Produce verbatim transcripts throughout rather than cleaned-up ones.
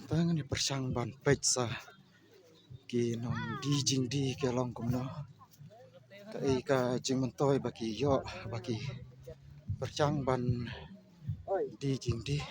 Tang ni pyrshang ban peit sa ki nongdie jingdie ki long kumno. Kaei ka jingmyntoi ba ki ïoh, ba ki pyrshang ban die jingdie.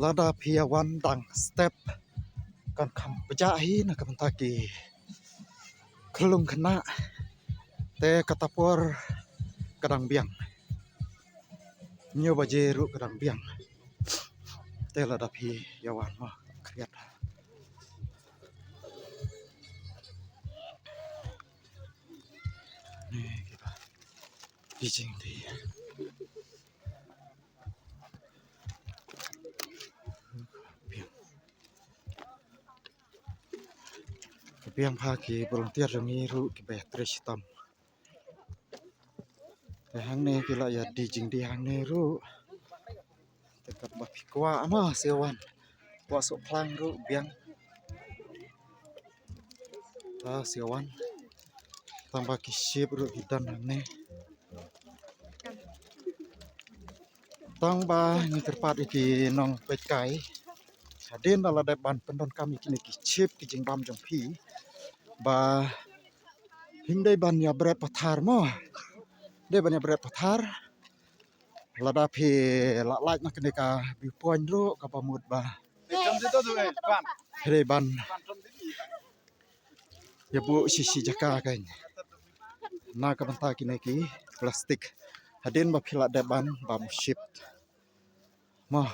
Lada phi ïa wan dang step kan kham pjah hi na ka bynta ki khyllung khynnah. Te kata por ka dang biang. Hynñiew baje ruh ka dang biang. Te lada phi ïa wan mo khriat. Ni kiba die jingdie. Biang. Biang bha ki volunteer jong ngi ruh kiba ïatrei shitom. Te hangne ki la ïa die jingdie hangne ruh. Te katba phi kwah mo siew wan. Kwah sohphlang ruh biang. Ta siew wan. Tang ba ki ship ruh ki don hangne. Tang ba ngi kyrpad ïa ki nongpeitkai. Hadien ba la dep ban pyndonkam ïa kine ki ship ki jingbam jong phi. Ba phin dei ban ïa bret pathar mo. Dei ban ïa bret pathar. Lada phi la lait na kane ka viewpoint ruh kaba mut ba phi dei ban ïa buh shi shi jaka kan. Na ka bynta kine ki plastik. Hadien ba phi la dep ban bam ship. Mo.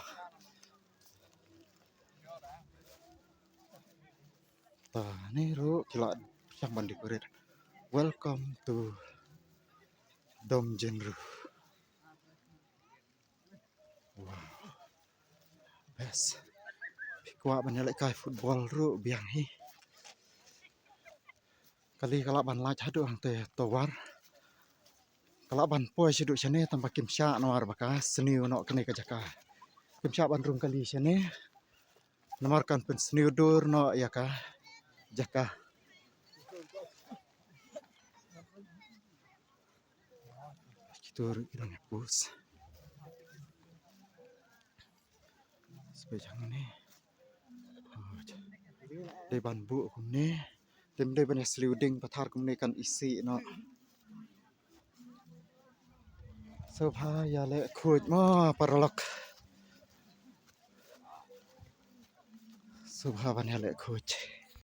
Ta ne ruh ki la pyrshang ban decorate. Welcome to Dom Jenru. Wow. Best. Phi kwah ban ïalehkai football ruh biang hi. Kali ka lah ban lait haduh hangtei tower. Ka lah ban poi shaduh shane tang ba kim shah namar ba ka sniew noh kane ka jaka. Kim shah ban rung kali shane. Namar kan pynsniew dur noh ïa ka jaka. Kitu ruh ki dang ïa post. Sbei jang ne. Dei ban buh kumne. Te ym dei ban ïa sliu ding pathar kumne kan isih noh. Sngewbha ïaleh khuid mo paralok. Sngewbha ban ïaleh khuid.